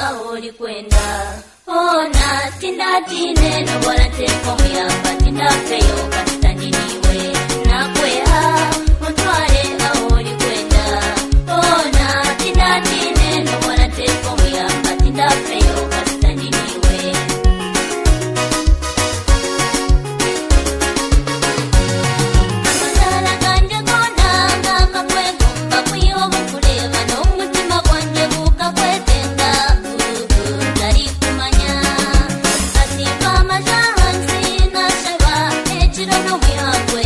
Aho olikwenda ona tindatine nobora nteko muyamba tindafeyo kasita ndiniwe nakweha ontware aho olikwenda ona tindatine nobora nteko muyamba tindafeyo kasita ndiniwe. Amagara ganje gona ngakakwegomba kwiha obukureba n'omutima gwanje gukakwetenga ntarikumanya asimba amaja hansi nashaba ekiro n'omwihangwe.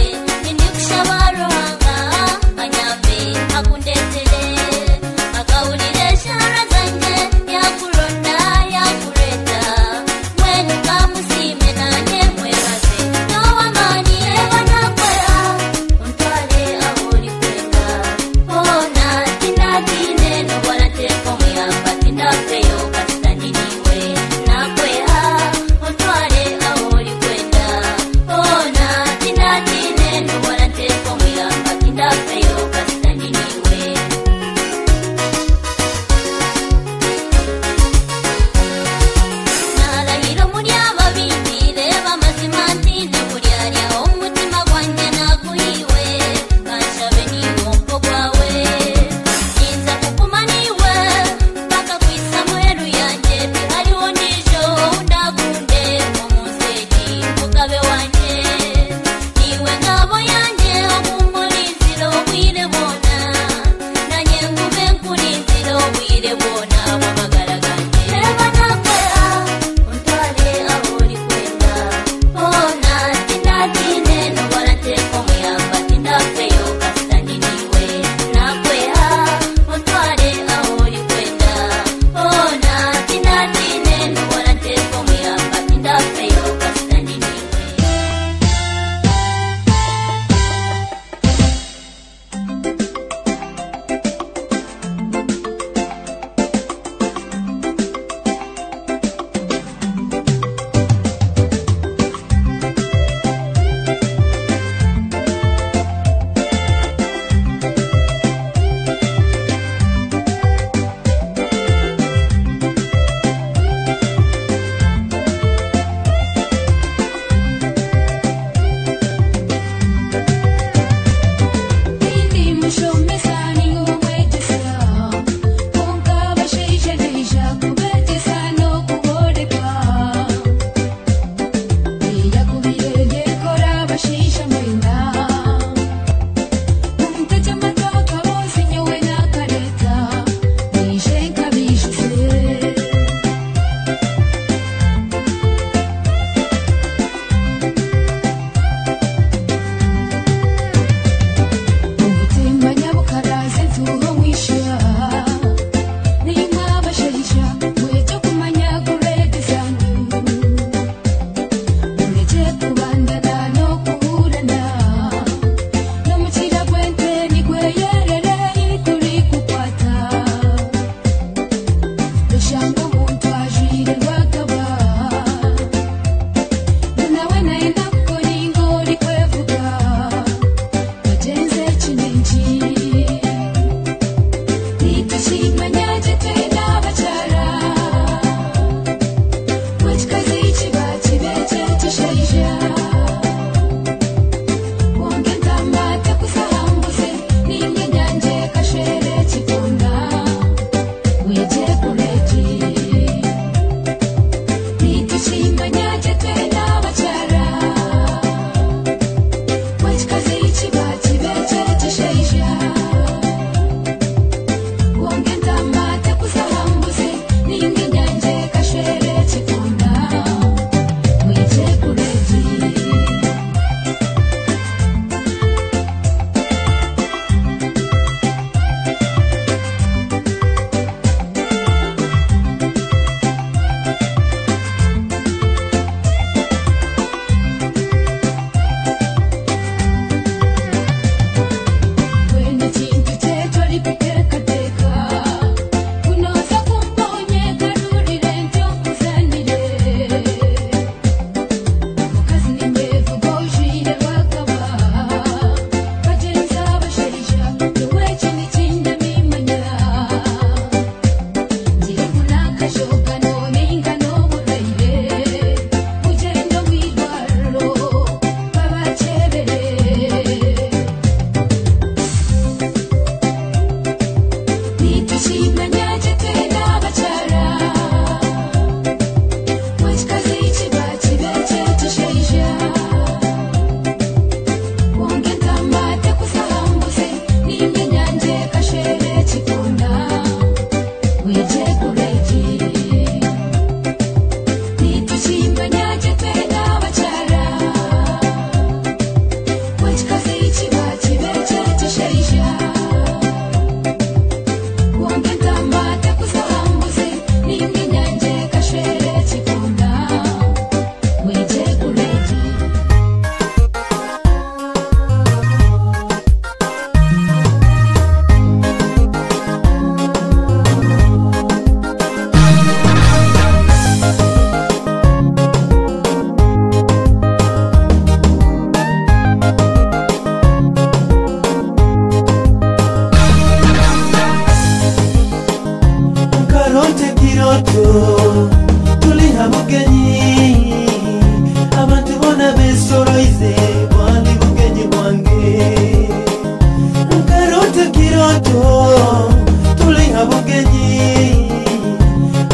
Bugenyi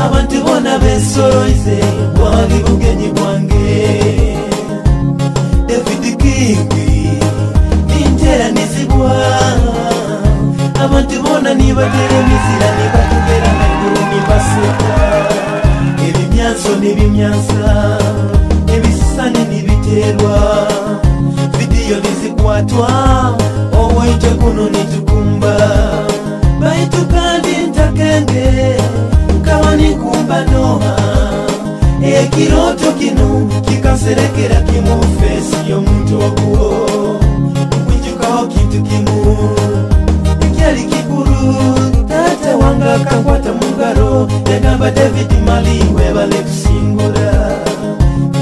abantu bona besoroize bwali bugenyi bwange David King ninteranizibwa abantu bona nibatera emizira nibatugera haiguru nibaseka ebimyanso n'ebimyansa ebisisani nibiterwa vidiyo nizikwatwa owaitwe kuno nitukumba baitu kandi ntakenge nkaba nikumba noha ekiroto kino kikanserekera kimu fesi y'omuntu ogwo nkwijukaho kintu kimu ekyali kikuru tata wange akankwata mu ngaro yagamba David Mali webale kusingura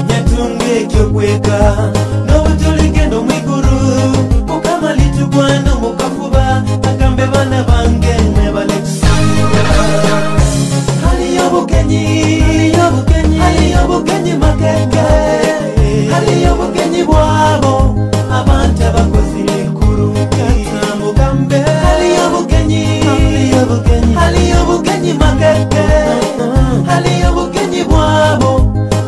nyatunga ekyokweka n'obutuligenda omwiguru Mukama litugwana omukafuba agambe bana bange mwebale kusingura haliyo bugenyi haliyo bugenyi haliyo bugenyi makeke haliyo bugenyi bwabo abantu abakozire kurungi mugambe haliyo bugenyi haliyo bugenyi haliyo bugenyi makeke haliyo bugenyi bwabo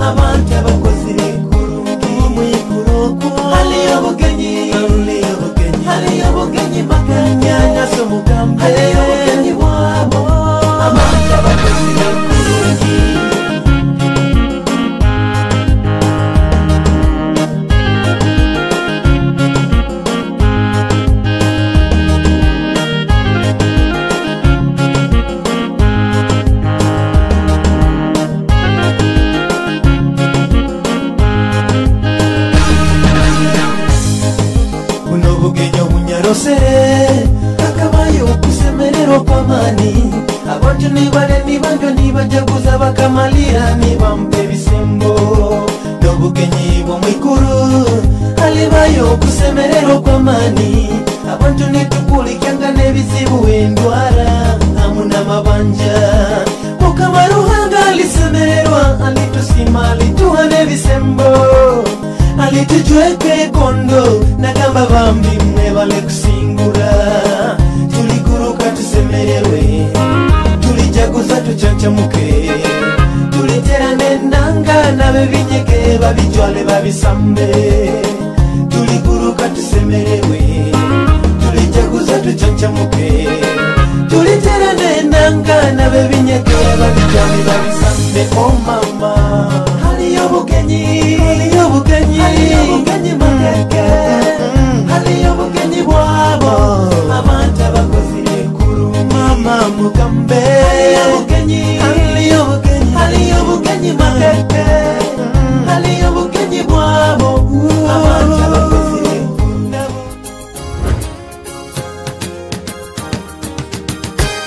abantu abakozire kurungi mwiguru haliyo bugenyi haliyo bugenyi haliyo bugenyi makeke nyaso mugambe haliyo bugenyi bwabo abantu abakozire kurungi. Buno bugenyi obunyarosere akabayo okusemererwa kw'amaani abantu nibale nibanywa nibajaguza bakamalira nibampa ebisembo n'obugenyi bw'omwiguru halibayo okusemererwa kw'amaani abantu nitukulikyanga n'ebizibu endwara hamu n'amabanja Mukama Ruhanga alisemererwa alitusima alituha n'ebisembo alitujweka ekondo nagamba bambi mwebale kusingura tuliguruka tusemererwe tulijaguza tucancamuke tuliterane enanga n'abebinyege babijwale babisambe tuliguruka tusemererwe tulijaguza tucancamuke tuliterane enanga n'abebinyege babijwale babisambe. Oh mama haliyo bugenyi haliyo bugenyi haliyo bugenyi makeke haliyo bugenyi bwabo abantu abakozire kuru mama mugambe haliyo bugenyi haliyo bugenyi haliyo bugenyi makeke haliyo bugenyi bwabo abantu abakozire kuru.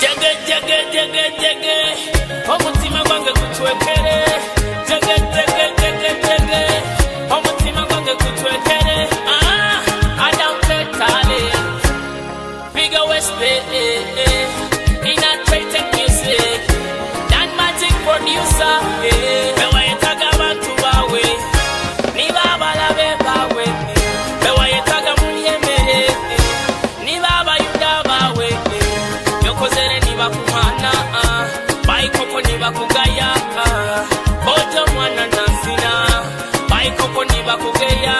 Jege jege jege jege omutima gwange gutwekere jege jege jege jege omutima gwange gutwekere. Ah, I don't play tally Bigger West in a trade music Dan Magic producer bewayetaga abantu bawe niba abalabe bawe bewayetaga mulyemere niba abayuda bawe yokozere nibakumana baikoko nibakugaya bojo mwana nansina baikoko nibakugeya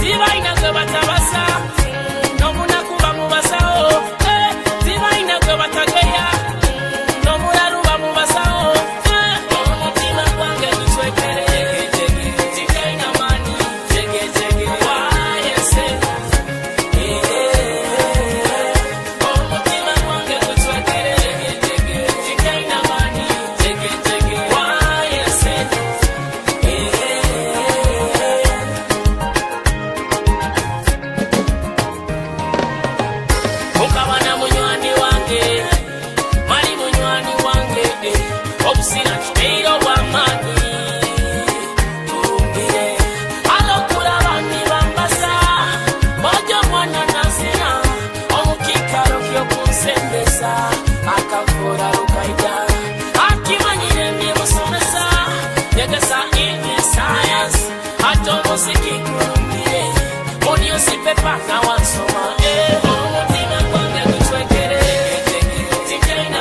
tibaina gwe batabasa n'omunaku bamubasawo tibaina gwe batageya n'omulalu bamubasawo omutima gwange gutwekere tigaina maani wayese omutima gwange gutwekere tigaina maani wayese. Mukabana munywani wange mali munywani wange obusira kiteiro bw'amaanyi tumbire alokulaba nibambasa bojo mwana nasina omukikalo ky'okunsembesa akavura lukaija akimanyire ndimusomesa nyegesa ini science ate omuziki gulumbire mu newspaper nawansoma omutima gwange gutwekere tigaina.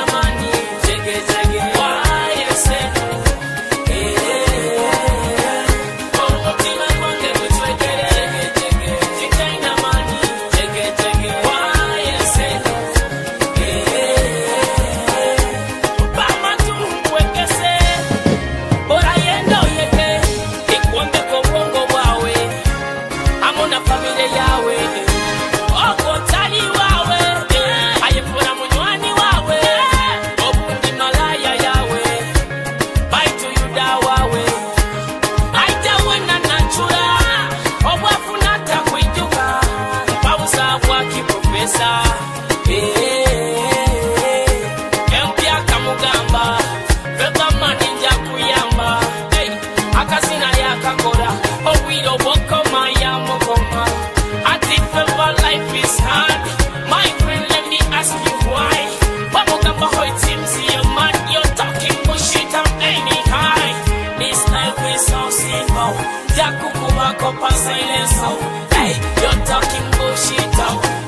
sileso. Hey, you're talking bullshit.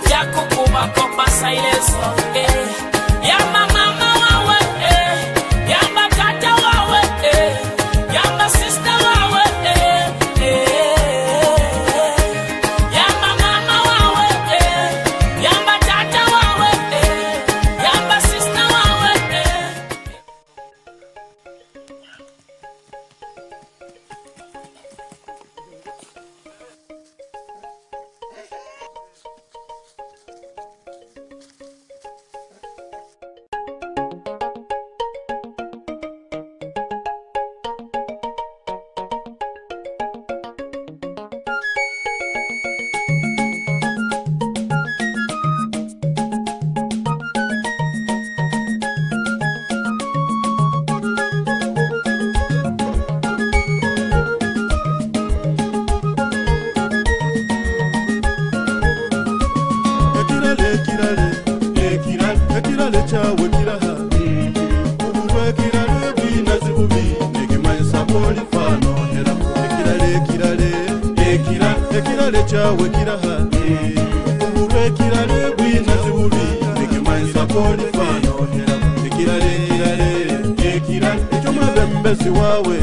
Jakukuba kopa sileso. Eh, yamba mama wawe, eh, yamba tata wawe, eh, yamba sister wawe, eh, eh, yamba mama wawe, eh, yamba tata wawe, eh, yamba sister wawe, eh. Ekirale ekirale ekirale ekirale kyawe kiraha ubulwa ekirale bwinazi bubi nekimanyisa bwolifano era ekirale ekirale ekirale ekirale kyawe kiraha ubulwa ekirale bwinazi bubi nekimanyisa bwolifano era ekirale ekirale ekirale ekyomwebembezi wawe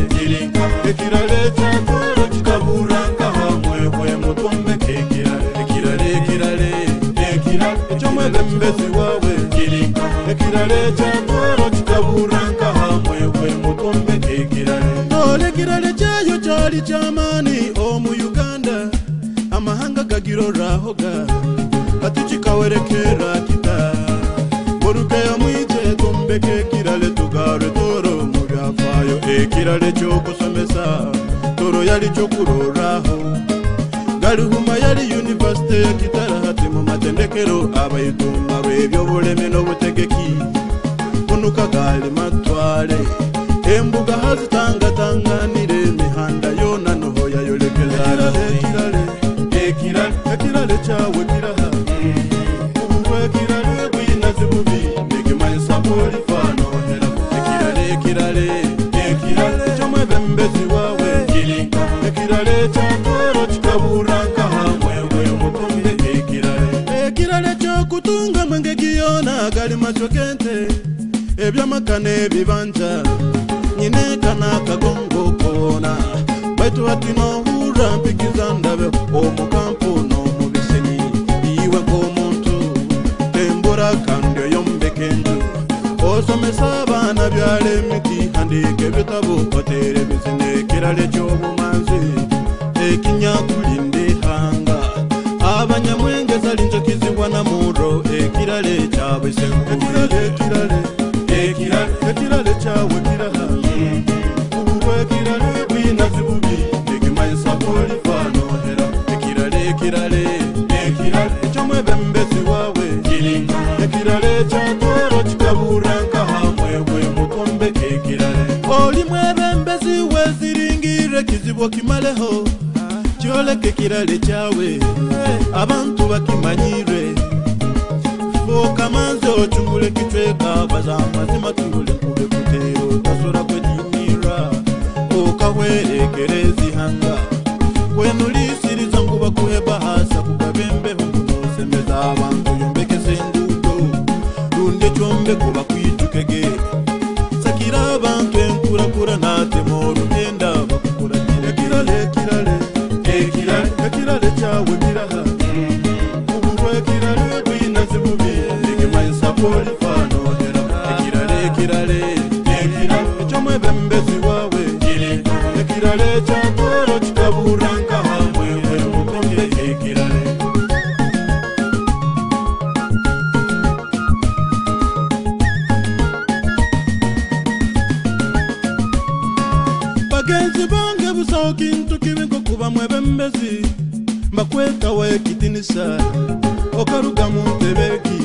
ekirale kyatoro kikabura nkahamwehwe mutombeke ekirale ekirale ekirale ekirale ekyomwebembezi wawe ekirale kyatoro kikabura nkahamwehwe mutombeke ekirale nole ekirale kyayo kyali kyamaani omu Uganda amahanga gagirorahoga ati kikawerekera kita murukeyo mwije tumbeke ekirale tugarwe toro mu byafaayo ekirale ky'okusomesa toro yali kyokuroraho Galihuma yali yunivasite ya Kitara hati mu matendekero abayitumba lw'ebyobulemi n'obutegeki kunuka gali matwale embuga hazitangatanganire emihanda yona noho yayolekeza ekirale ekirale ekirale kyawe kiraha ubulwa ekirale bwinazi bubi nekimanyisa bwolifano era ekirale ekirale ekirale ekyomwebembezi wawe ekirale kyatoro kikabura nkahamwewe mutumbe ekirale ekirale kyokutunga mwenge giyona gali macho gente ebyamaka n'ebibanja nyineka n'akagongo koona baitu hati nohurra mpikiza ndabe omukampu n'omubisenyi iwe nk'omuntu tembura kandi oyombeka enju osomesa abaana byala emiti handiika ebitabo oteera ebizina ekirale ky'obumanzi ekinyakulinda ehanga abanyamwenge zalinjokizibwa na muro ekirale kyabwe senkulu ekirale ekirale ekirale kyawe kiraha ubulwa ekirale bwinazi bubi ekimanyisa bwolifano era ekirale ekirale ekirale ekyomwebembezi wawe ekirale kyatoro kikabura nkahamwehwe mutombeke ekirale oli mwebembezi weziringire kizibu okimaleho kyoleke ekirale kyawe abantu bakimanyire fuuka manzi ocungule kicweka baza amazima tungule nkube kutero tasora kwetinira okahwerekereza ihanga kwenulisiriza ngu bakuhe bahasa kugabembeho ngunosemeza abantu yombekese enguudo rundi ekyombeko bakwijukege sakira abantu enkurakura natema orugenda bakukuratire ekirale ekirale ekirale ekirale kyawe kiraha ubulwa ekirale bwinazi bubi nekimanyisa bwolifano era ekirale ekirale ekirale ekyomwebembezi wawe ekirale kyatoro kikabura nkahamwewe mutombe ekirale bagenzi bange busawo kintu kibi nkokuba mwebembezi mbakwetawa ekitinisa okaruga mu ntebeki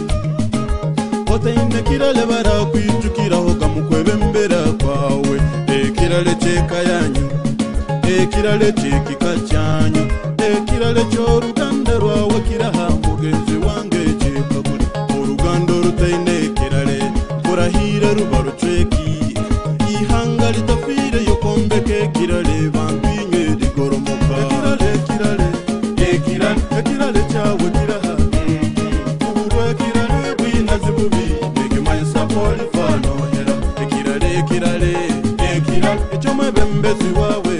otaine kirale barakwijukiraho gamukwebembera kwawe ekirale kyeka yanyu ekirale kyekika kyanyu ekirale ky'oruganda rwawe kiraha mugenzi wange kyekaguli oruganda orutaine ekirale nkurahire ruba rucweki ihanga litafiireyo kombeka ekirale bantu inywe rigoromoka ekirale ekirale Mwebembezi wawe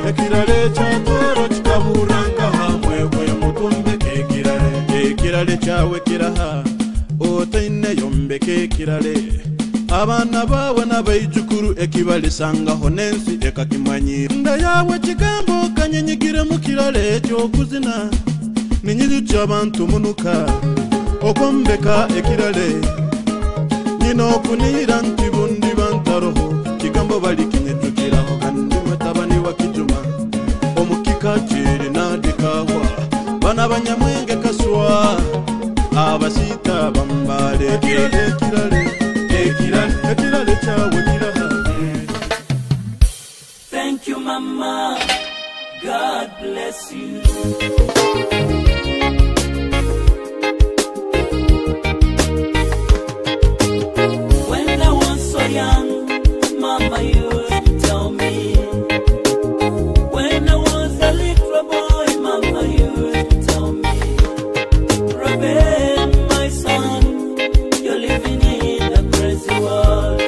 ekirale kya Toro kikaburanga hamwe gwe mutumbeke ekirale. Ekirale kyawe kiraha otaine yombeke ekirale. Abaana bawe n'abaijukuru ekibalisangaho n'ensi ekakimanyi. Nda yawe kigambo kanyenyigire mu kirale ekyokuzina ninyijukya abantu munuka okombeka ekirale. Nyina okunihira nti bundi bantaroho kigambo balikinyejukiraho kandi mutabani wa Kijuma omukika kiri nadikahwa bana banyamwenge kaswa abasita bambale. Ekirale ekirale ekirale ekirale kyawe kiraha. Thank you, Mama. God bless you. When I was so young, Mama used to tell me. When I was a little boy, Mama used to tell me. Robin, my son, you're living in a crazy world.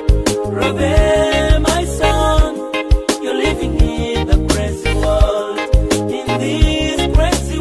Robin, my son, you're living in a crazy world. In this crazy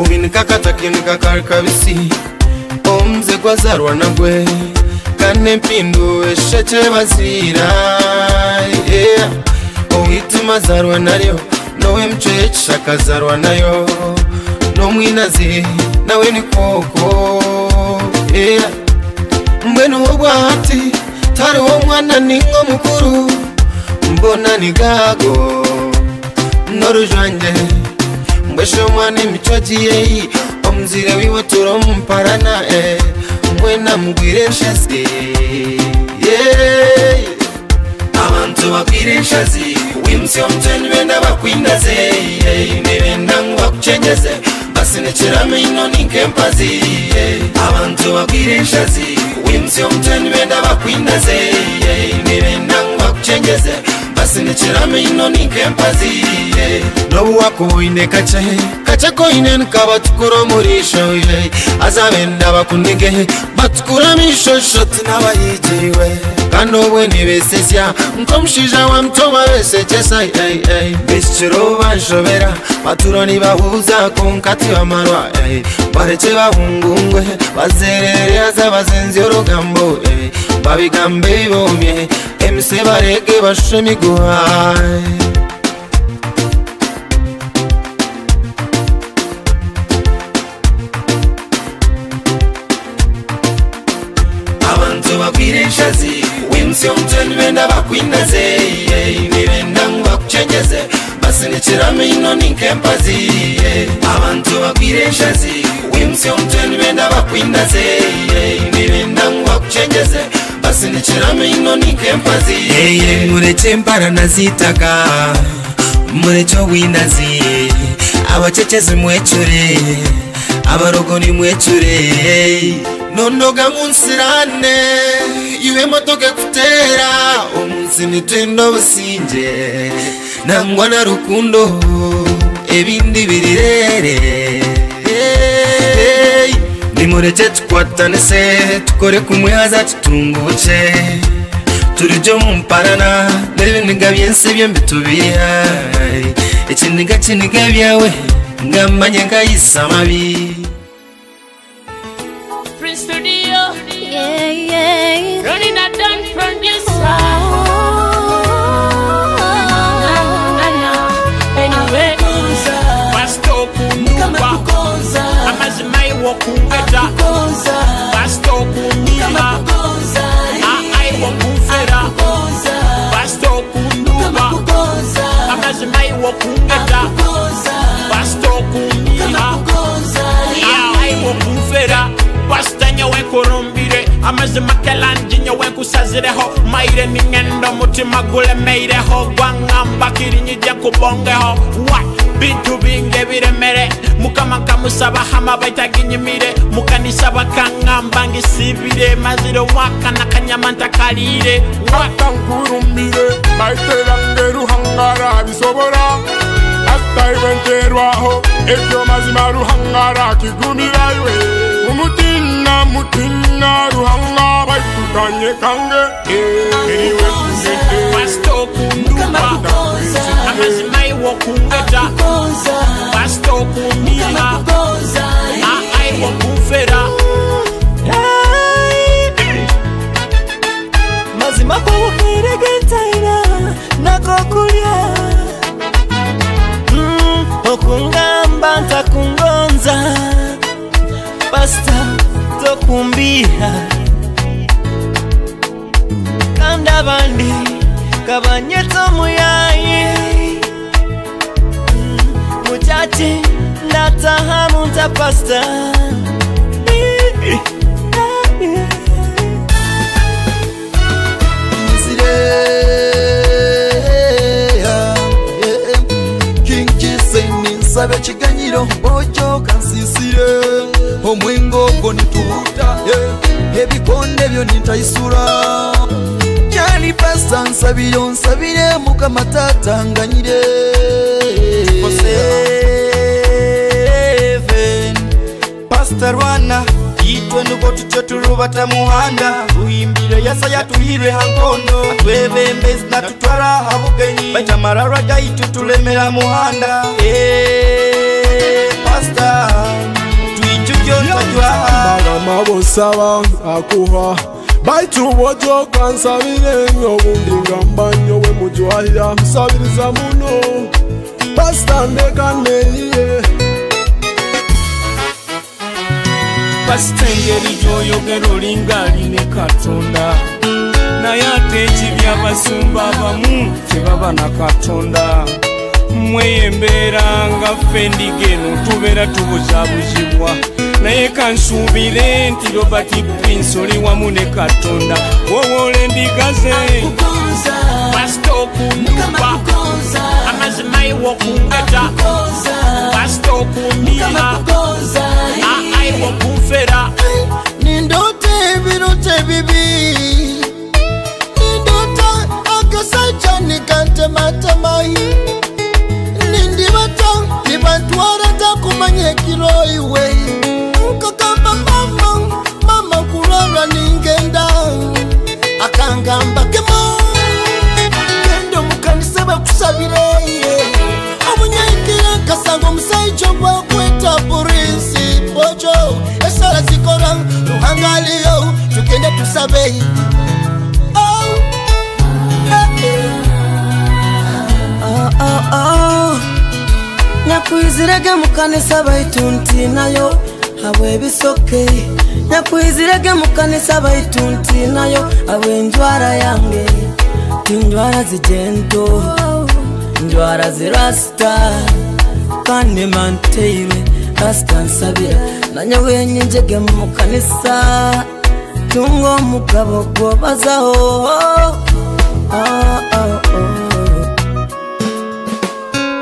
Obinikakatakinika kari kabisi omuze gwazarwa nagwe kandi empindu esheke bazira yeah. Owitima zarwa naryo nowe mcece akazarwa nayo nomwinazi nawe ni koko yeah. Mbwenu obwahati tariwo mwana ningo mukuru mbona ni gago norujwange mbweshe omwana emico giyeyi omuzire wiwe turomumparana mwena mugwire enshazi yeah. Abantu bagwire enshazi wimsi omutwe nibenda bakwindaze nibenda ngu bakucenyeze basinikira amaino ninkempazi. Abantu bagwire enshazi wimsi omutwe nibenda bakwindaze nibenda ngu bakucenyeze basinikira amaino ninkempazi. Nobu wakuboine kache kache koine nkabatukura omurisho azabenda bakunige batukura amishosho tinabahigiwe kandi obwe nibesesya nkomushaija wa mutoma besekyesa bekikiro banshobera baturo nibahuza konka tibamarwa bareke bahungungwe bazerere aza bazenzi orugambo babigambe bibomye emise barege bashushe emiguha. Abantu bagwire enshazi wimsi omutwe nibenda bakwindaze nibenda ngu bakucenyeze basinikira amaino ninkempazi. Abantu bagwire enshazi wimsi omutwe nibenda bakwindaze nibenda ngu bakucenyeze basinikira amaino ninkempazi. Mureke emparana zitaka mureke obwinazi abacecezi mwecure abarogo nimwecure nondoga munsirane iwe motoka ekutera omunsi nitwenda obusinge nangwa na rukundo ebindi birirere. Nimureke tukwatanise tukore kumwe haza tutunguke turije mumparana n'ebiniga byensi byombi tubiha ekiniga kiniga byawe ngamanye nkayisa mabi. Prince Studio, yeah, yeah. Running a done producer. Anyway, Pastor Kunduba, amazima iwo kungeta. Pastor Kunduba, ai wo kufera. Pastor Kunduba, amazima iwo kungeta. Pastor Kunduba, ai wo kufera. Pastor nyowe kurumbire amazima kelanji nyowe nkusazireho maire ningendo mutima gulemeireho gwangamba kirinyije kubongeho wa bintu binge biremere mukama nkamusaba hama baitaginyimire mukanisa bakangamba ngisibire mazire mwaka nakanyama ntakalire atankurumbire baiterange ruhangara bisobora ataiwenterwaho ebyo mazima ruhangara kigumira iwe umutina mutina ruhanga baitutanye kange eriwe Pastor Kunduba amazima iwo kungeta. Pastor Kunduba ai wo kufera mazima kwabukeregentaira nakokulya okungamba ntakungonza Pasta tokumbiha kandi abandi kabanyeta omuyayi muchachi ndataha munta pasta. King Jesse ninsabe kiganyiro ojo kansisire omwengo ogwo nitubuta ebikonde byo nintaisura kyali pasta nsabire onsabire mukama tatanganyire Pastor Rwana itwe nuko tutyo turubata muhanda uhimbire yasa yatuhirwe hankondo atwebembezi natutwara habugenyi baitamararwa gaitu tulemera muhanda. Pastor Kusaba akuha baitu bojoka nsabire obundi ngamba nyowe mujwahira nsabiriza muno pasita ndekaneiye. Pasita engeri gy'oyogera olinga ali ne Katonda, naye ate ekibi abasumba abamu tebaba na Katonda. Mmwe embeera nga ffe endiga eno tubeera tubuzaabuzibwa, naye kansuubire nti Robert Prince oli wamu ne Katonda. Wowoola endiga ze pasita okunduba amazima iwe okungeta pasita okundiha aiwe okunfera. Nindota ebirota ebibi, nindota akasajja nikantematemayi, nindibata nibantwara ntakumanya ekiro iwe. Nkagamba mama, mama nkurara ningenda, akangamba kemo genda omukanisa bakusabire. Obunyayikire nkasanga omusajja obwakweta Prince Bojo, esala zikora Ruhanga aliyo, tugende tusabe. Oh, oh, oh, oh. Nyakwizirege mukanisa baitu nti nayo habwebisoke, nyakwizirege mukanisa baitu nti nayo habwenjwara yange, tinjwara zijento njwara zirasta kandi manteire rasta nsabira nanyowe nyinjege mukanisa tunga omugabo gwobazaho. Oh, oh, oh.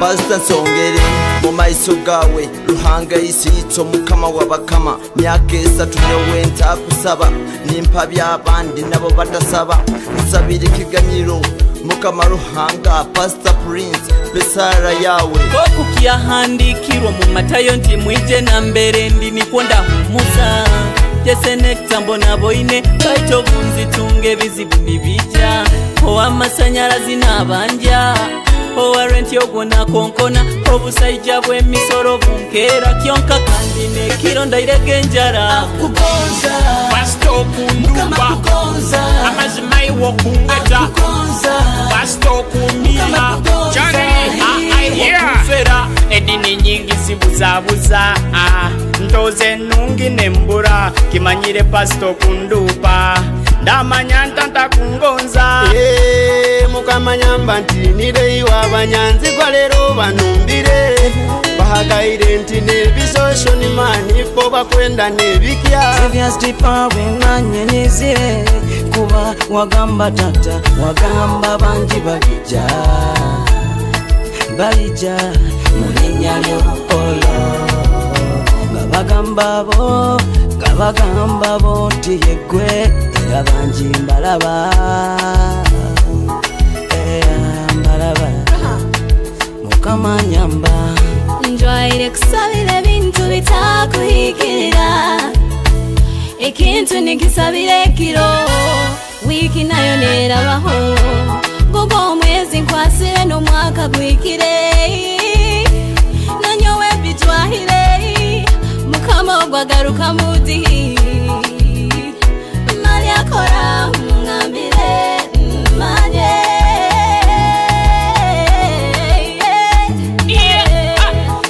Pasita nsongere mu maiso gawe Ruhanga isiitso mukama w'abakama, myaka esatu nyowe ntakusaba, nimpa by'abandi nabo batasaba, nsabira ekiganyiro mukama Ruhanga. Pasita Prince pesara yawe koku kyahandikirwa mu Matayo nti mwije na mbere ndi nikwo ndahumuza jesenekta mbona boine baito bunzitunga ebizibu nibija owamasanyalazi n'abanja owa renti ogwo nakonkona obusaija bw'emisoro bunkeera kyonka kandi nekiro ndairega enjara. Akugonza pasita okunduba amazima iwe okungeta pasita okundiha aiwe okunfera. Edini nyingi zibuzabuza ntoze ennungi nembura kimanyire pasita okundupa ndamanya ntantakungonza. Mukama nyamba nti nireiwa abanyanzigwa leero banumbire bahagaire nti n'ebisosho nimanifo bakwenda n'ebikya ebyastipawenganyenyizire kuba wagamba tata wagamba bangi balija balija mu linnya ly'olo nga bagamba bo nti yeggwe era bangi mbalaba mbalaba Mukama nyamba. Njwaire kusabira ebintu bitakuhikirira, ekintu nikisabira ekiro wiiki nayo nerabaho, gugo omwezi nkwasire n'omwaka gwikire nanyowe bijwahire Mukama ogwagaruka mudihi mali akora ngambire manye.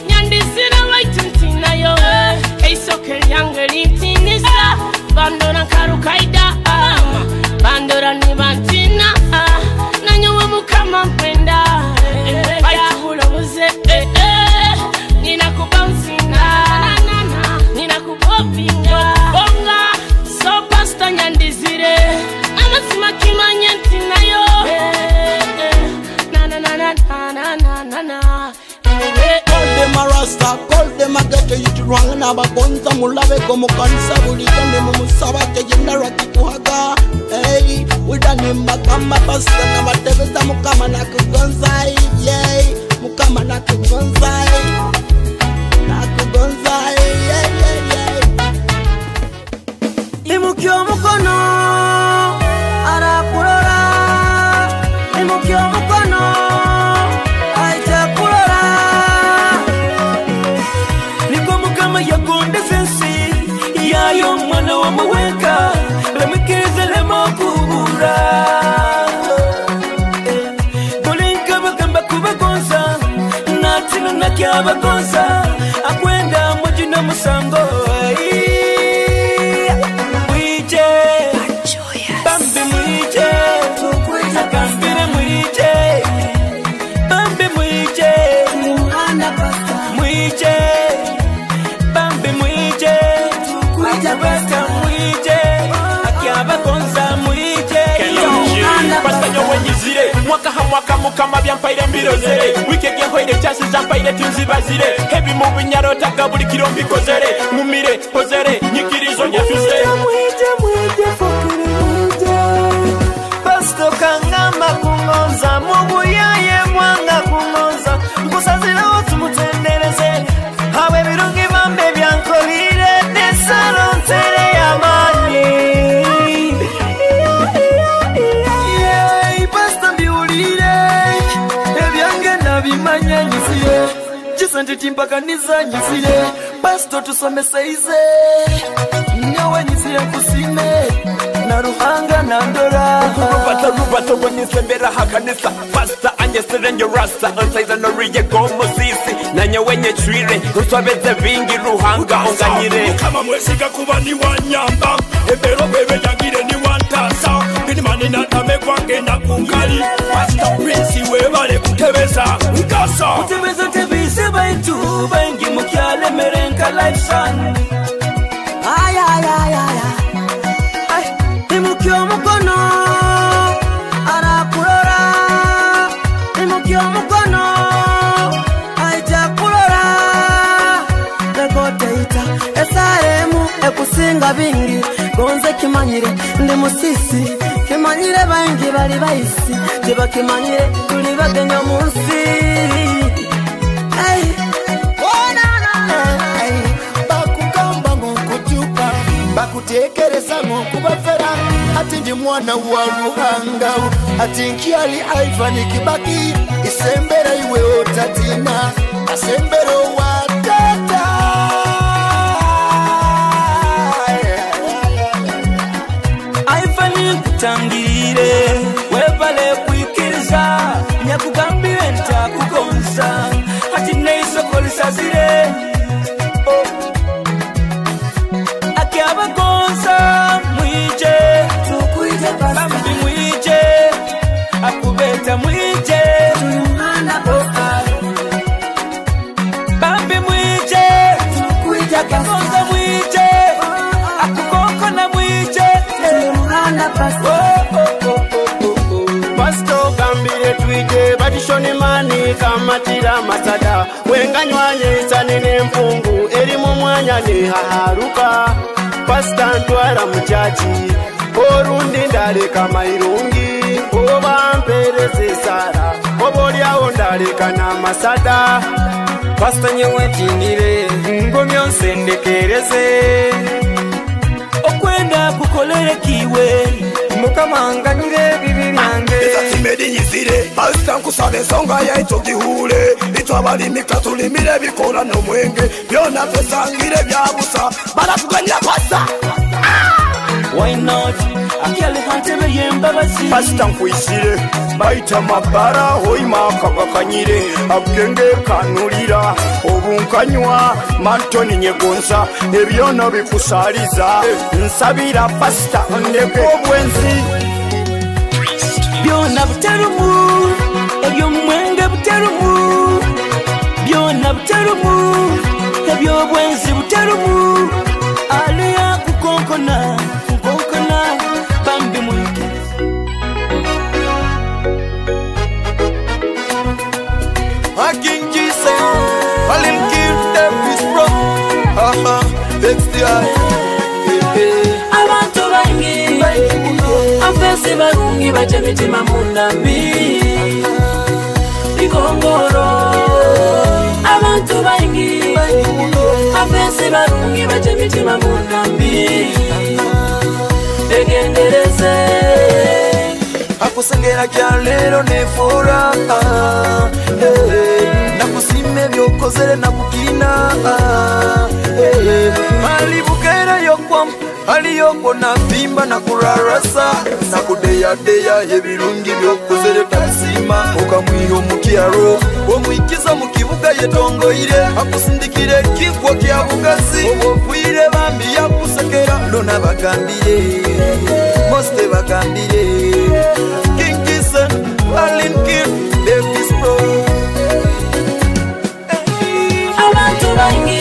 Nyandizira baitu nti nayo eisoke lyange lintinisa bandora nkarukaida bandora nibantina nanyowe Mukama mpenda baitu bulobuze ninakubansinga ninakubopinga bonga so pasita nyandizire amazima kimanye nti nayo na na na na na na na. Call them a rasta, call them a ghetto youth Ruhanga n'abagonza mulabeko mu kanisa bulijjo ne mumusaba teyenda lwakikuhaga. Hey, wulira mbagamba pasita n'abatebeza Mukama nakugonza, yeah, Mukama nakugonza, nakugonza, yeah, yeah, yeah. Imukyo omukono arakurora, imukyo omukono aija kurora, niko Mukama yagondeza ensi yayo omwana wa Omuwenka lemwikirize lemokubura Bulinka bagamba kubagonza Natino nakyabagonza Akwenda mujina musango Mwije Bambi mwije Akambire mwije Bambi mwije Mwije Bambi mwije Westa mwije Akyabagonza mwije Pastor nyowe mwaka ha mwaka mukama byampaire mbirozere wike genhoire chansi zampaire tinzibazire hebi mu binyarotaga buli kiro mbikozere mumire pozere nyikirizo nyatuze Mwije mwije fokere mwije Pastor kangamba kungonza mubuyaye mwanga kungonza nkusazirawo tumutendereze hawe birungi bambe byankolire nesalo ntere y'amaanyi Bimanya nyisiye timpaka nizanyisiye Pastor tusomeseize nyawe nyisiye kusime na ruhanga na ndora Rubato wenisembera hakanisa Pastor anyeserenye rasta Ansaiza noriye gomo sisi Na nyawenye chwire Ruswabeze vingi ruhanga onganyire Mukama mwesiga kuba ni wanyamba Ebero bebe yangire ni wantasa Binimani na tame kwange na kungali Pastor Prince webale kutebeza Nkasa Kutebeza tebise baitu Bengi mukyale merenka life son Ay ay ay ay ay Imukyo mukono Arakurora Imukyo mukono Aija kurora Legoteita Esaremu ekusinga bingi Gonze kimanyire ndi musisi Kimanyire bangi bali baisi Tiba kimanyire tuli bagenya munsi Hey Oh na na hey Bakugamba ngokutuka Bakutekereza ngokubafera Ati ndi mwana wa Ruhanga Ati nkiali Ivan Kibaki Isembera iwe otatina Asembero wa tata Ivan kutangirire Webale kuikiriza Nyakugambire ntakugonza Ati neisoko lisazire oh. Akyabagonza mwije Bambi mwije Akubeta mwije Bambi mwije Akagonza mwije Akukokona mwije Pastor gambire twije batishoni mani kamatira masada wenganywanye isani n'empungu eri mu mwanya nehaharuka Pastor ntwara muchachi orundi ndaleka mairungi oba mpereze esara oba oliawo ndaleka n'amasada Pastor nyewe tindire ngomyo nsendekereze Okwenda kukolere kiwe Mukama nganyire bibi byange Ezatimedi nyizire Pastor nkusaba ensonga yaitu gihule Itwabalimika tulimire bikola n'omwenge Byonna twesangire byabusa Baratuganyira Pastor Why not? Akyali hantebe y'embabazi Pastor nkuisire Baita mabara hoima kakakanyire Akenge kanulira Obunkanywa mantoni nyegonza Ebyono bikusaliza Nsabira Pastor ndeko obwenzi Byonna buterumu Ebyomwenge buterumu Byonna buterumu Ebyobwenzi buterumu Aliya kukonkona Kukonkona Bambi mwike King Jesus, Alim kill them is bro. Aha, XDI. Abantu bangi, afesi barungi baje mitima mundambi. Bikongoro. Abantu bangi, afesi barungi baje mitima mundambi. Begendereze. Akusengera kya lero nefora nakusime byokozere nakukina alibukera yokwam Aliyoko na vimba na kurarasa na kudeyadeya ebirungi byokozere tabisima okamwiha omukyaro omwikiza mu kibuga yetongoire akusindikire kigwo kya bugazi obwokwire bambi yakusekera lona bagambire moste bagambire King Jason Alin King Davis Pro. Abantu bangi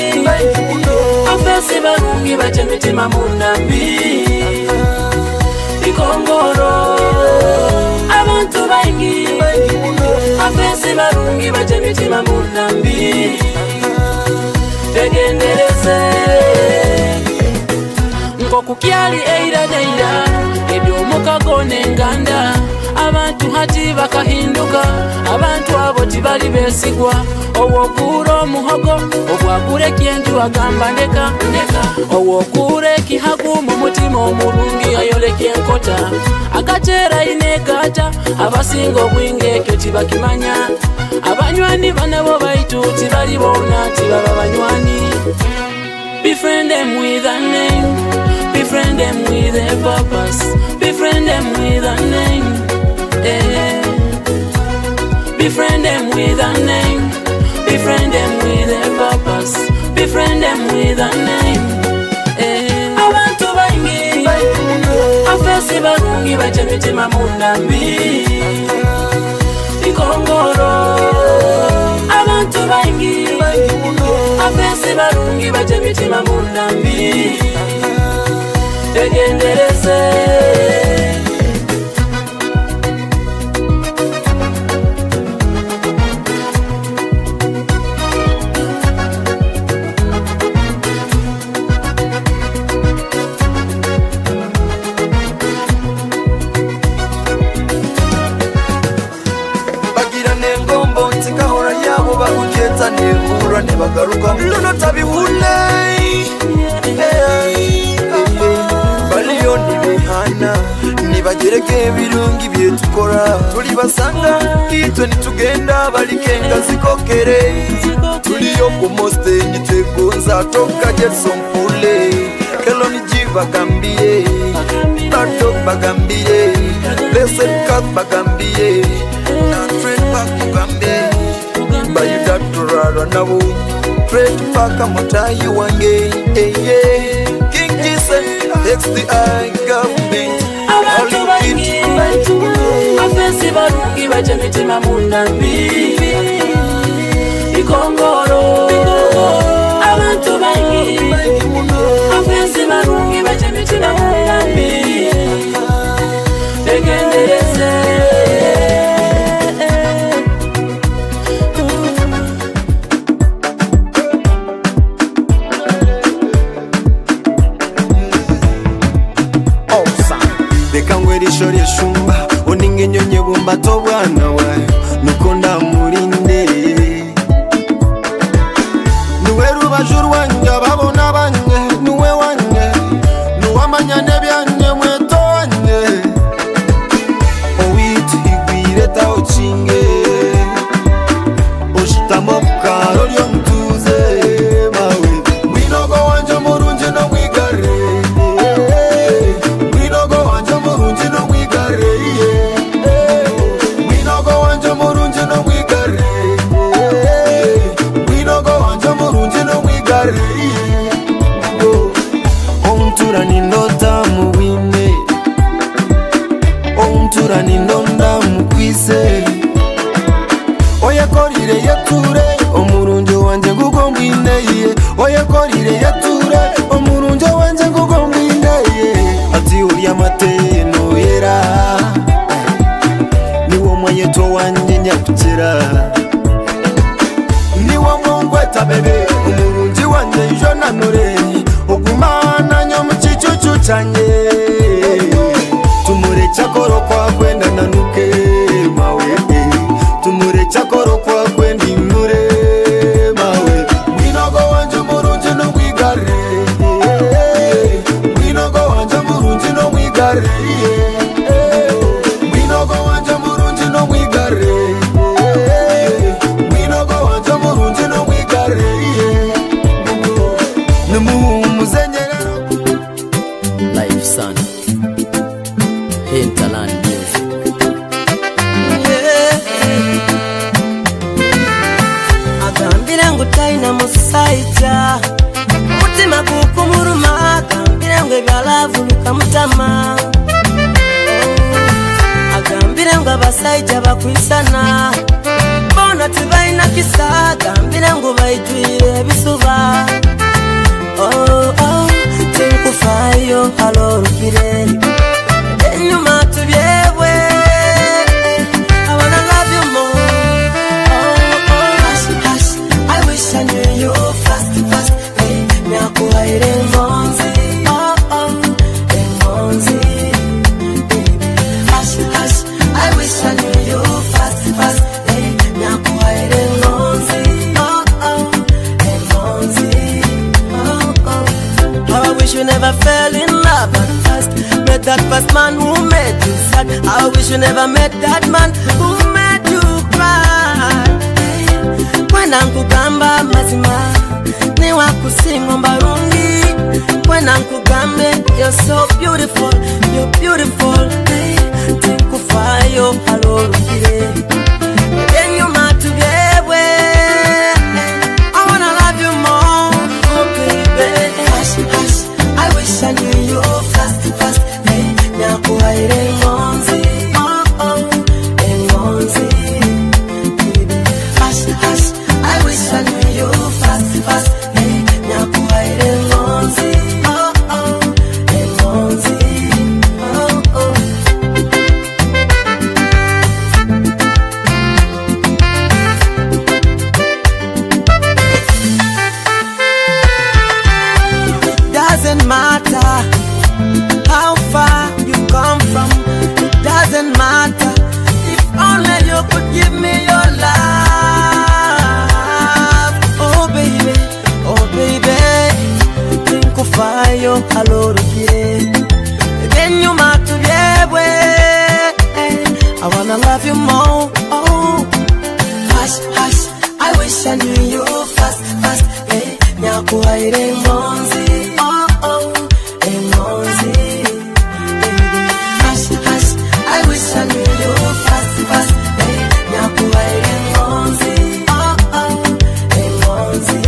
afesi barungi baje mitima munambi ikongoro. Abantu bangi afesi barungi baje mitima munambi tegendereze nkokukyali eira neira ebyomukago n'enganda. Abantu hati bakahinduka abantu abo tibali besigwa. Owokura omuhogo obwakura ekyenju agamba ndeka ndeka. Owokura ekihagu mu mutima omurungi ayoleka enkota akateera inegata abasinga obwingi ekyo tibakimanya. Abanywani banabo baitu tibali bona tibaba banywani. Befriend them with a name, befriend them with a purpose, befriend them with a name, eh. Befriend them with a name, befriend them with a purpose, befriend them with a name, eh. Abantu bangi afesi barungi baje mitima munambi ikongoro. Abantu bangi afesi barungi baje mitima munambi tegendereze. Nebagaruka luno tabihule baliyo nibihana nibagereka ebirungi byetukora tulibasanga itwe nitugenda balikenga zikokere tuliyo ku moste nitwegonza toka Jetson Pule Keloni G bagambie Badok bagambie Blessed Cat bagambie na Trade Park bagambie Bayuda turara nabo Trade Park mutayi wange King Jason XDI government. Abantu bangi afesi barungi baje mitima munambi ikongoro. Abantu bangi afesi barungi baje mitima munambi tegendereze. Erisho lyeshumba oninga enyonyi ebumbata obwana wayo nuko ndamurinde niwe rubaju rwanjye ababona banye niwe wanye niwamanya n'ebyanye mweto wanye owitu igwire taokinge oshitama omukaro ry'omutuuze mawe mwinogo wanje omurungi n'omwigare Ontura nindota muwine Ontura nindonda mukwise Oyekorire yeture omurungi wanje gugo mbwineye Oyekorire yeture omurungi wanje gugo mbwineye Ati urya mateno yera Niwo mwanyeto wanje nyakukira Niwo mungweta bebe omurungi wanje ijo nanure Ogumana nyo muchichuchu chanye Tumure chakoro kwa kwenda nanuke mawe Tumure chakoro kwa kwenda imure mawe Mwinogo wanje murungi no mwigare Mwinogo wanje murungi no mwigare Mwinogo wanje murungi no mwigare Mwinogo wanje murungi no mwigare Numuhumuzenyera. Omusaija omutima gukumuruma agambire ngu ebyalavu bikamutama. Oh, agambire ngu abasaija bakwisana bona tibaina kisa agambire ngu baijwire ebisuba. Oh, oh, tinkufayo halorukire enyuma tubyebwe. I wanna love you more. Oh, oh, hush, hush, I wish I knew you fast, fast. Hey, nyakuhaire ngonzi. Oh, oh, engonzi. Hush, hush, I wish I knew you fast, fast. Hey, nyakuhaire ngonzi. Oh, oh, engonzi. Oh, oh. How I wish you never fell in love at first. Met that first man who made you sad. I wish you never met that man who made you cry. Kwena nkugamba mazima niwakusinga mbarungi. Kwena nkugambe you're so beautiful, you're beautiful. Hey, tinkufayo halorukire enyuma tubyebwe. I wanna love you more, oh baby. Hush, hush, I wish I knew you fast, fast. Hey, nyakuhaire ngonzi. Oh, oh, engonzi. Hush, hush, I wish I knew you fast, fast. Hey, nyakuhaire ngonzi. Oh, oh, engonzi. Oh, oh. Doesn't matter how far you come from. It doesn't matter if only you could give me your love. Oh baby, oh baby, tinkufayo halorukire eby'enyuma tubyebwe. I wanna love you more. Oh, hush, hush, I wish I knew you fast, fast. Hey, nyakuhaire ngonzi. Oh, oh, engonzi. Hush, hush, I wish I knew you fast, fast. Hey, nyakuhaire ngonzi. Oh, oh, engonzi.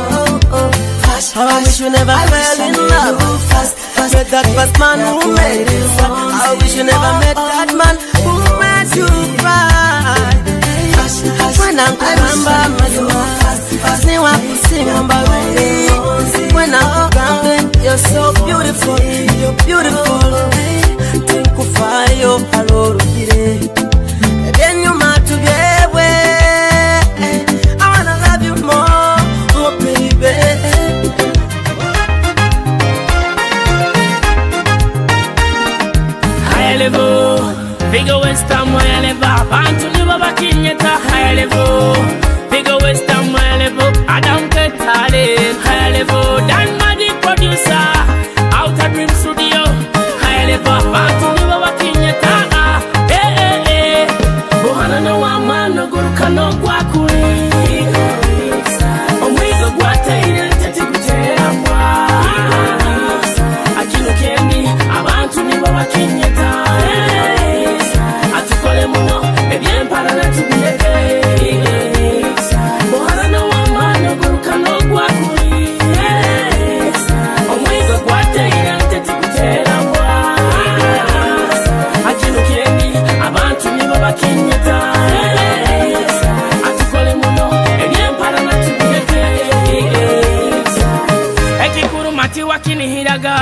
Oh, oh. Hush, I wish you never fell in love fast, fast. Met that first man who made you sad. I wish you never met that man who made you cry. Kwena nkugamba mazima niwakusinga mbarungi. Kwena nkugambe you're so beautiful, you're beautiful. Tinkufayo halorukire ebyenyuma tubyebwe. I wanna love you more, oh baby. High level, Bigger West Ham high level. Abantu nibo bakinyeta high level. Bigger West Ham high level. Adam Ketale high level. Dan Magic producer, Outer Dream Studio high level. Abantu nibo bakinyeta. Eh eh eh. Buhana no wa mano guruka no gwakuri. Omwigo gwateire tete kuterambwa. Akino kendi abantu nibo bakinyeta. Atukole muno ebyempalana tubireke. Buhana wamano guruka n'ogwakuli. Omwigo gwateire ntete kuterambwa. Akino kendi abantu nibo bakinyeta. Atukole muno ebyempalana tubireke. Ekikuluma tiwakinihiraga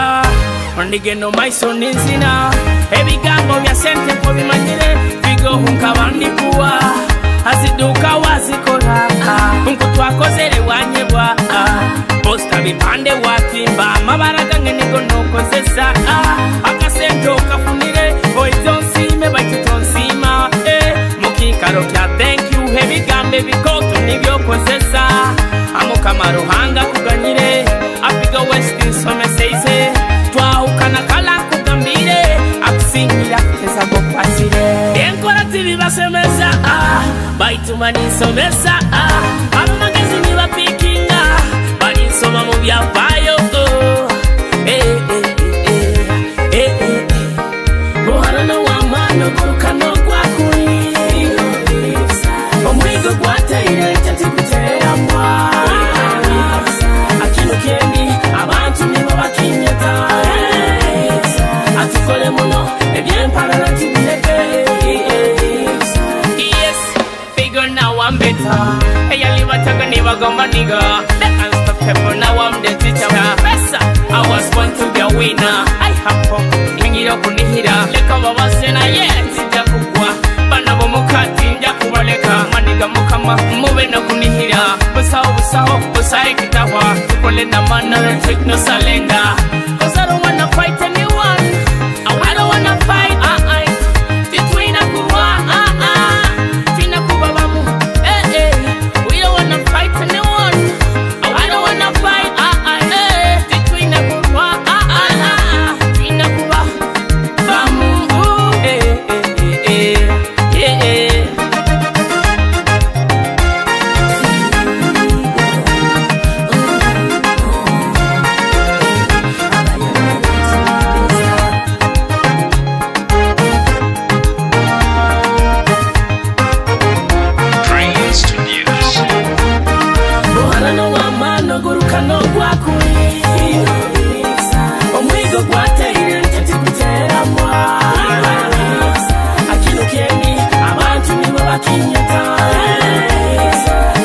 ndigendo maiso ninzina ebigambo bya sente nkobimanyire bigohu nkabandikuwa aziduka wazikola nkutwakozere wanyebwa posta bipande watimba amabara gange nigo nokozesa akasente okafunire oitonsiime baitutonsiima mukikaro kya thank you ebigambo ebikoto nibyokozesa amukama Ruhanga kuganyire apiga west nsomeseize twahukana kala nkugambire akusingira kuteza gokwasire enkora tibibasemeza baituma ninsomesa abamagezi nibapikinga balinsoma mu byafaayo. Eh, eh, eh, eh, eh. Buhana wamano guruka n'ogwakuli. Omwigo gwateire tete kuterambwa. wina ai hapo ngira kunihira leka babase naye nzija kugwa bana bomukati nja kubaleka maniga mukama mube no kunihira busaho busaho busahe kitahwa tukole na mana take no surrender cause I don't wanna fight anyone I don't wanna fight titwina kurwa twina kuba bamu we don't wanna fight anyone I don't wanna fight titwina kurwa twina kuba bamu yeah. Praise to news. Muhana w'amaani ogurukano gwakuri omwigo gwateire ntitiguteramwa akino kendi abantu nibo bakinyeta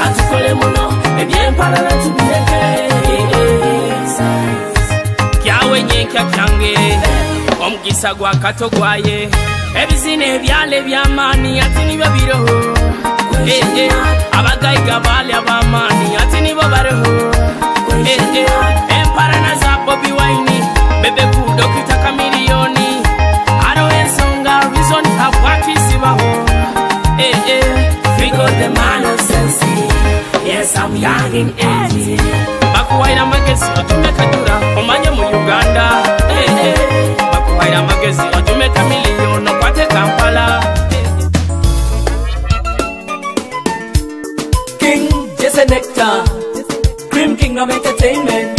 atukole muno ebyempalala tubireke kyawe nyenkya kyange omugisa gwa kato gwaye ebizina ebyala ebyamaani ati nibyo biroho abagaiga baali ab'amaani ati nibo bariho emparana za Bobi Wine Bebe Cool Dokita Chameleone hariho ensonga reason habwakisibaho Figo the man of sense yes I'm young in age bakuwaira amagezi otume kadura omanye mu Uganda bakuwaira amagezi otume Chameleone okwate Kampala King Jesse Nectar, Cream Kingdom Entertainment,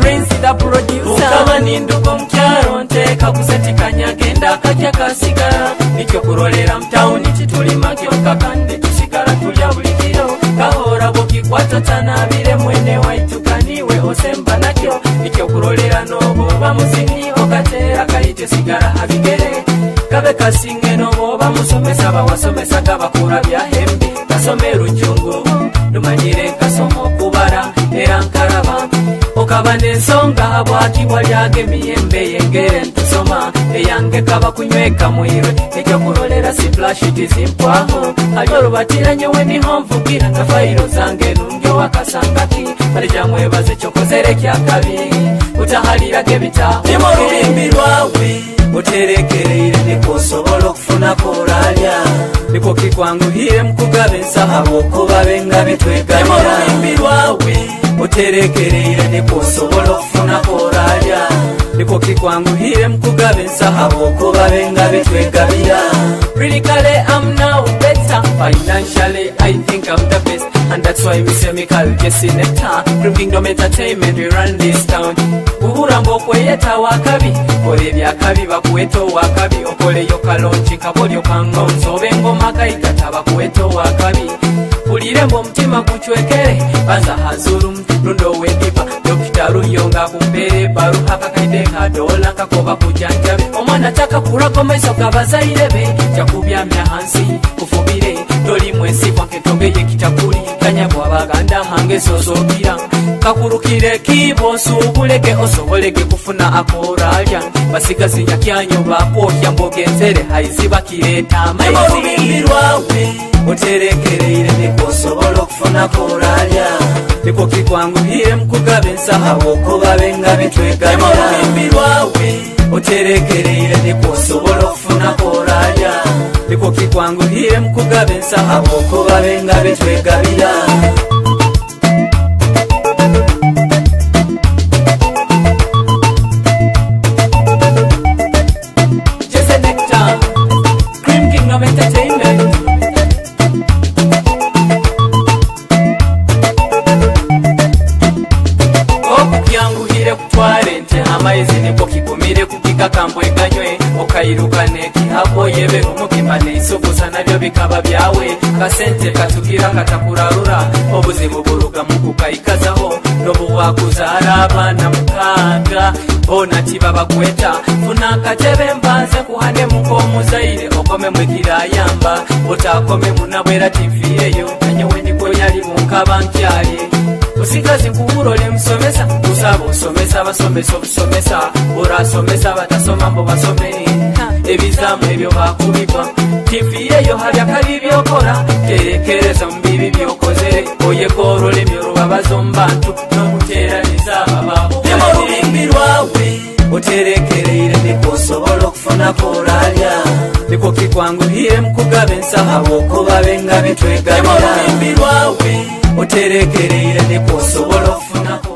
Prince the producer. Ukaba nindugo mkyaro nteeka kusetikanya genda akajja kasigala nikyo kurolera mtawuni kitulima kyonka kandi tusigala tulya buli kiro kahora bwokikwata tanabire mwene waitukaniwe osemba nakyo nikyo kurolera n'oboba muzini okateera kaite sigala habigere kabe kasinge n'oboba musomesa bawasomesa gabakura byahembi kasome rujungu numanyire nkasoma okubara era nkaraba okaba n'ensonga habwaki walyaga emiyembe yengere ntusoma eyange kaba kunyweka mwirwe ekyokurolera siplashiti zimpwaho ali olubatira nyowe niho nvugira na fayiro zange nungi owakasangaki balija mwebaze kyokozere kyakabi utahaliraga ebitaho Nimo olulimi lwawe oterekereire niko osobola okufunako oralya niko kikwanguhire mukugaba ensaha habwokuba benga bitwegalira Nimo olulimi lwawe oterekereire niko osobola okufunako oralya niko kikwanguhire mukugaba ensaha habwokuba benga bitwegabira Critically, I'm now better. Financially, I think I'm the best. And that's why we say me call Jesse Nectar. Cream Kingdom Entertainment, we run this town. Buburambo okweyeta wakabi kola ebyakabi bakuweta owakabi okoleyo kalonki kabolyo kangonzo oba engoma kayikata bakuweta owakabi pulire mbu omutima gucwekere banza hazuru lundo owedipa dokita ruyonga kumpeera ebbaluha kakaide kadola kakoba kujanjabe omwana takakurako maiso gabazaire be jakubyamya hansi kufubire toli mwesigwa nketogeye kitakuli kanyabwa baganda hange sozogira kakurukire kibo nsuubuleke osoboleke kufuna akoralya basigazinya kyanyo bakwokya mbogenzere haizi bakireeta amaizi olulimi lwawe oterekereire niko osobola okufunako oralya niko kikwanguhire mukugaba ensaha habwokuba benga bitwegalira olulimi lwawe oterekereire niko osobola okufunako oralya niko kikwanguhire mukugaba ensaha habwokuba benga bitwegabira Jesse Nectar, Cream Kingdom Entertainment. Okukyanguhire kutwara ente amaizi niko kigumire kukikakambwe ganywe okairuka nekihako yebe omukima neisukusa nabyo bikaba byawe kasente katugira katakurarura obuzibu buruga mu kukaikazaho nobuwakuzaara abaana mukaaga bona tibabakweta funa akatebe mbanze kuhanemu nk'omuzaire okome mwekirayamba otakome munabwera tinfiireyo nanyowe niko yali munkaba nkyali osigazi nkuwurole musomesa kusaba osomesa abasomesa obusomesa orasomesa batasoma mbo basome ebizamu ebyo bakubibwa tifiireyo habyakabi byokola terekereza mu bibi byokozere oyeka olulimi olubabaza omu bantu n'okuteeraniza ababamu olulimi lwawe oterekereire nikwo osobola okufunako olalya nikwo kikwanguhire mukugaba ensaha bwokuba benga bitwegabira olulimi lwawe oterekereire nikwo osobola okufunako.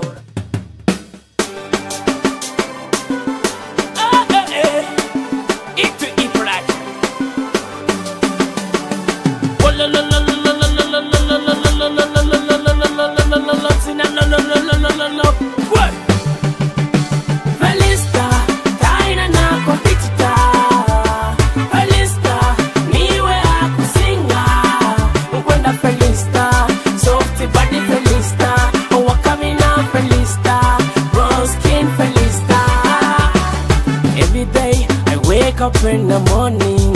Up in the morning,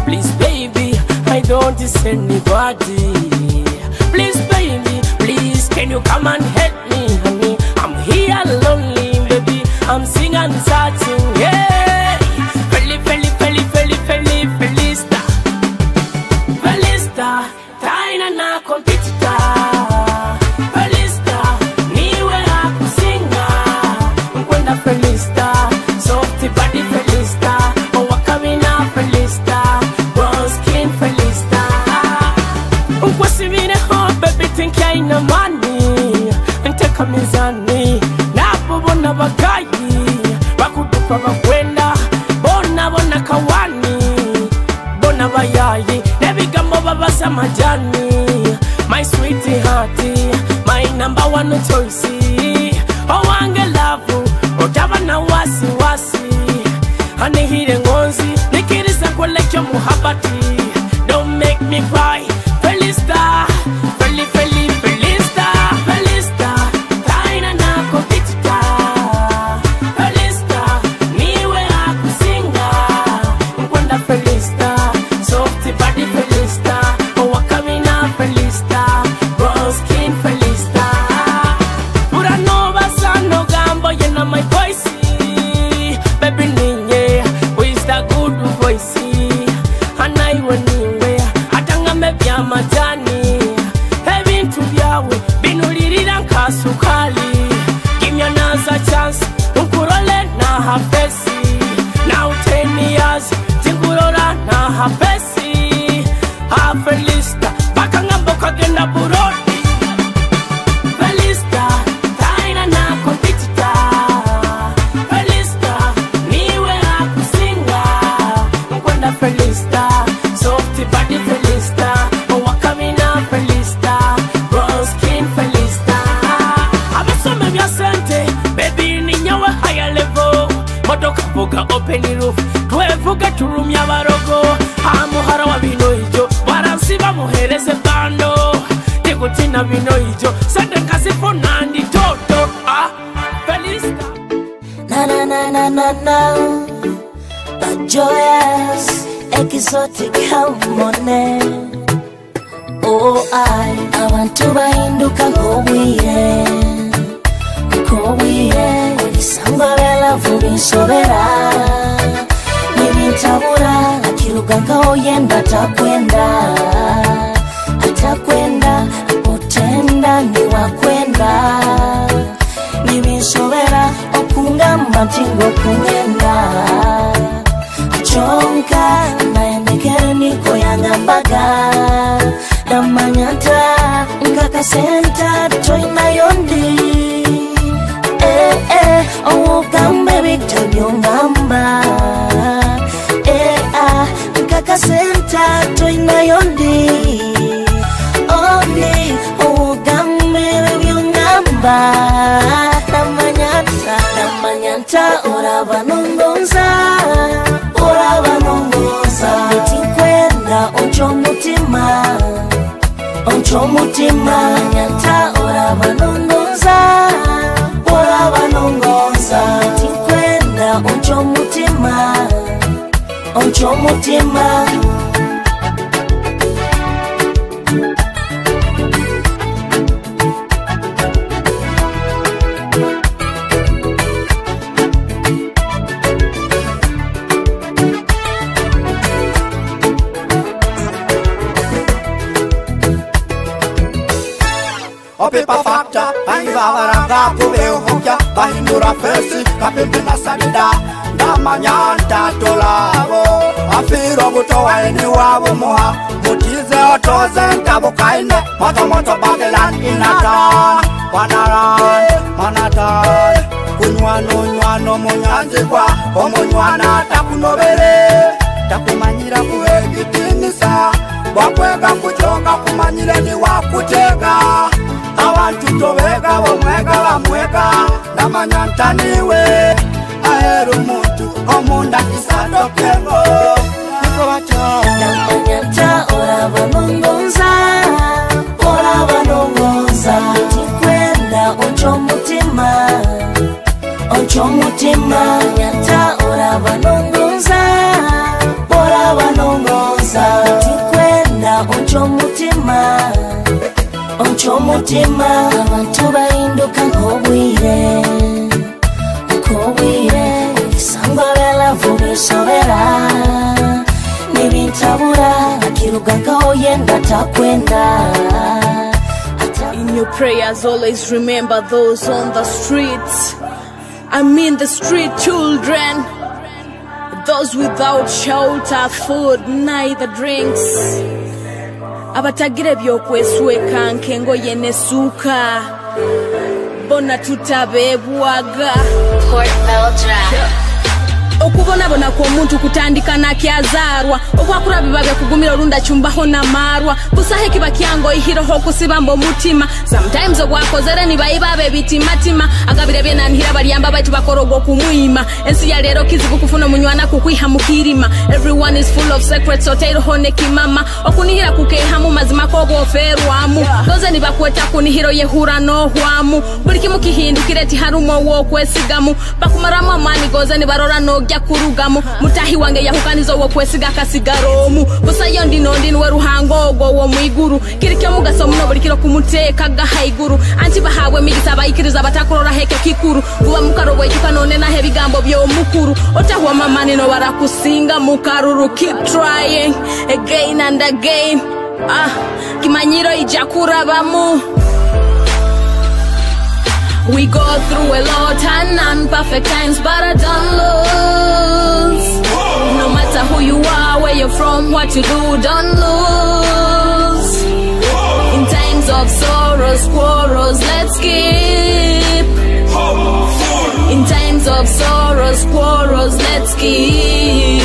please baby, I don't miss anybody. Please baby, please can you come and help me, honey? I'm here lonely, baby, I'm singing and searching, yeah. Feli, feli, feli, feli, feli, felista, felista, taina na competitor. Felista, niwe akusinga, nkwenda felista, soft body felista. Ina mani nteka mizani nabo bona bagayi bakudupa bakwenda bona bona kawani bona bayayi nebigambo babasa majani. My sweetie heart, my number one choice, owange love otaba na wasi wasi anihire ngonzi nikiriza kwelekyo muhabati. Don't make me cry, Felista, Feli, Feli, Felista, Felista, taina na competitor. Felista, niwe akusinga, nkwenda Felista, soft body Felista, owakamina Felista, brown skin Felista. Uranova sano gambo yena my voice, baby ninye, with the good voice, anaiwe niwe, atangame bya majani. Binulirira nka sukali. Give me another chance, nkurole na hafesi. Now 10 years, tinkurora na hafesi. Hafelista, bakangambo kagenda burodi. Felista, taina na competitor. Felista, niwe akusinga, nkwenda Felista, soft body Felista, owakamina Felista, Felista. Abasome bya sente, baby ni nyawe higher level. Motoka vuga open roof, twevuga turumya barogo. Amuhara wa bino ijo, baransi bamuhereze bando. Tikutina bino ijo, sente nkazifuna ndi toto. Ah, Felista. Na na na na na na, the joyous exotic harmony. Oh, I abantu bahinduka nk'obwire nk'obwire ebisangwa byalavu binsobera nibintabura akiruga nkaho yenda atakwenda atakwenda otenda niwakwenda nibinsobera okungamba nti ng'okungenda kyonka nayendekere niko yangambaga namanyata nkakasenta toinayondi eh eh ogambe bigta byongamba eh ah nkakasenta toinayondi ondi ogambe byongamba namanyata namanyata oraba nongonza oraba nongonza tikwenda oncho mutima oncho mutima nyata oraba nongonza oraba nongonza tikwenda oncho mutima oncho mutima. Opipa factor Bangi babaranga kubehokya Bahindura fesi Kapimpi na salida Ndamanya ntatolabo Afiro buto waini wabo muha Mutize otoze ntabukaine Moto moto Babylon inata Wanaran, manatan Kunywano nywano munyanzigwa Omunywana takunobere Takumanyira kuegitinisa Wakwega kujonga kumanyire ni wakutega Abantu tobega bomwega bamwega Namanya ntaniwe Aheru muntu omunda kisadokengo Niko bacho Namanyata oraba nongonza Oraba nongonza Tikwenda oncho mutima Oncho mutima Nyata oraba nongonza Oraba nongonza Tikwenda oncho mutima Oncho mutima Abantu bahinduka nk'obwire Nk'obwire Ebisangwa byalavu bisobera Nibintabura Akiruga nkaho yenda takwenda. In your prayers always remember those on the streets. I mean the street children, those without shelter, food, neither drinks. Abatagira ebyokwesweka nk'engoye n'essuuka bona tutabebwaga. Okubonabona kw'omuntu kutandika nakyazaarwa obwakura biba byakugumira olunda chumbaho namarwa busahe kiba kyango ihiroho okusibamba omutima. Sometimes obwakozere nibayiba bebitimatima agabire byenanhira balyamba baitu bakora ogw'okumwima. Ensi ya leero kizibu kufuna omunywana kukwiha mukirima. Everyone is full of secrets otairoho nekimama okunihira kukehamu mazima k'obwoferwamu goze nibakweta kunihiro yehura n'ohwamu buli kimu kihindukire tiharumu ow'okwesigamu bakumaramu amaani goze nibarora n'ogya kurugamu mutahi wange yahukaniza owokwesiga akasigara omu busayo ndino ndinwe ruhango ogwo w'omwiguru kiri ky'omugaso muno buli kiro kumuteekaga haiguru anti bahabwe emigisa abayikiriza batakurora hekyo kikuru kuba mukaro bwejuka none naho ebigambo by'omukuru otahwa mamani no barakusinga mukaruru. Keep trying again and again. Kimanyiro ija kurabamu. We go through a lot and imperfect times, but I don't lose. No matter who you are, where you're from, what you do, don't lose. In times of sorrows, quarrels, let's keep. In times of sorrows, quarrels, let's keep.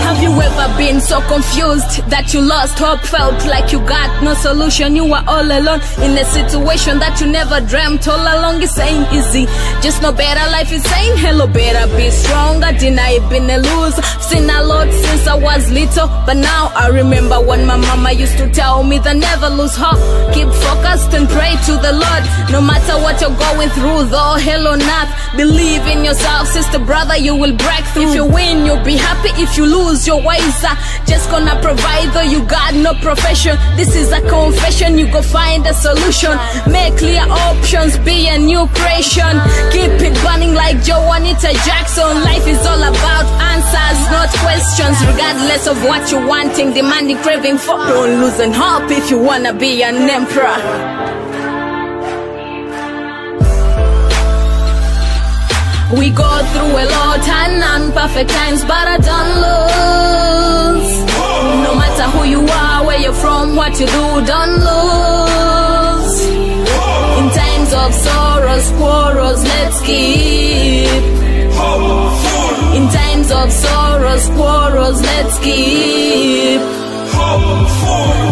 Have you ever been so confused that you lost hope, felt like you got no solution, you were all alone in a situation that you never dreamt all along? It's ain't easy, just no better life is saying hello, better be stronger, deny being a loser. I've seen a lot since I was little, but now I remember when my mama used to tell me that never lose hope, keep focused and pray to the Lord, no matter what you're going through, though hell on earth, believe in yourself, sister, brother, you will break through. If you win, you'll be happy, if you lose, you're wiser. Just gonna provide though you got no profession. This is a confession, you go find a solution. Make clear options, be a new creation. Keep it burning like Joanita Jackson. Life is all about answers, not questions. Regardless of what you're wanting, demanding, craving for, don't lose and hope if you wanna be an emperor. We go through a lot and imperfect times, but I don't lose. No matter who you are, where you're from, what you do, don't lose. In times of sorrows, quarrels, let's keep. In times of sorrows, quarrels, let's keep.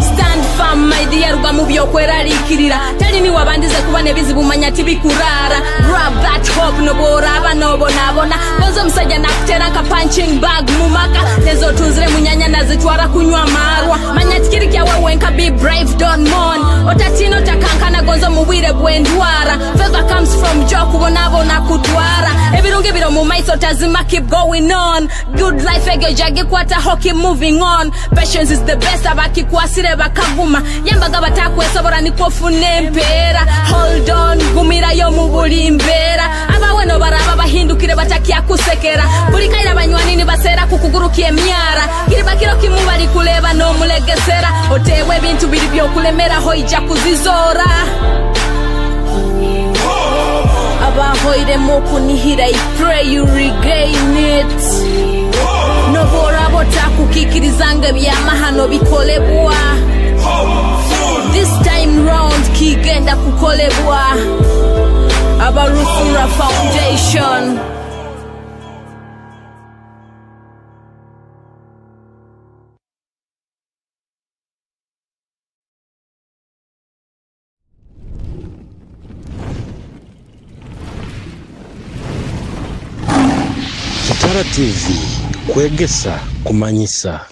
Stand firm, my dear, ruga mu byokweraliikirira. Tali ni wabandize kuba n'ebizibu manya tibikurara. Grab that hope noboraba nobonaabona. Gonzo omusajja nakutera nka punching bag mu maka. Nezotunzire mu nyanya nazitwara kunywa marwa. Manya tikiri kyawe wenka, be brave, don't mourn. Otatina otakankana gonzo mu bwire bw'endwara. Favor comes from joy kubonaabona kutwara. Ebirungi biro mu maiso tazima, keep going on. Good life egyo jagikwataho, keep moving on. Patience is the best, abakikwasire bakaguma. Yambaga batakwesobora nikwo ofuna empeera. Hold on, gumirayo mu buli mbeera. Abawe no baraba bahindukire batakyakusekera. Buli kaira banywani nibaseera ku kuguru ky'emyara. Kiriba kiro kimu bali kuleba n'omuleera. Okutegesera oteebwa ebintu biri byokulemeraho ija kuzizoora. Abahoiremu okunihira, I pray you regain it. Noboraba otakukikirizanga ebyamahano bikolebwa, this time round kigenda kukolebwa. Abarufura Foundation. Kitara TV, kwegesa, kumanyisa.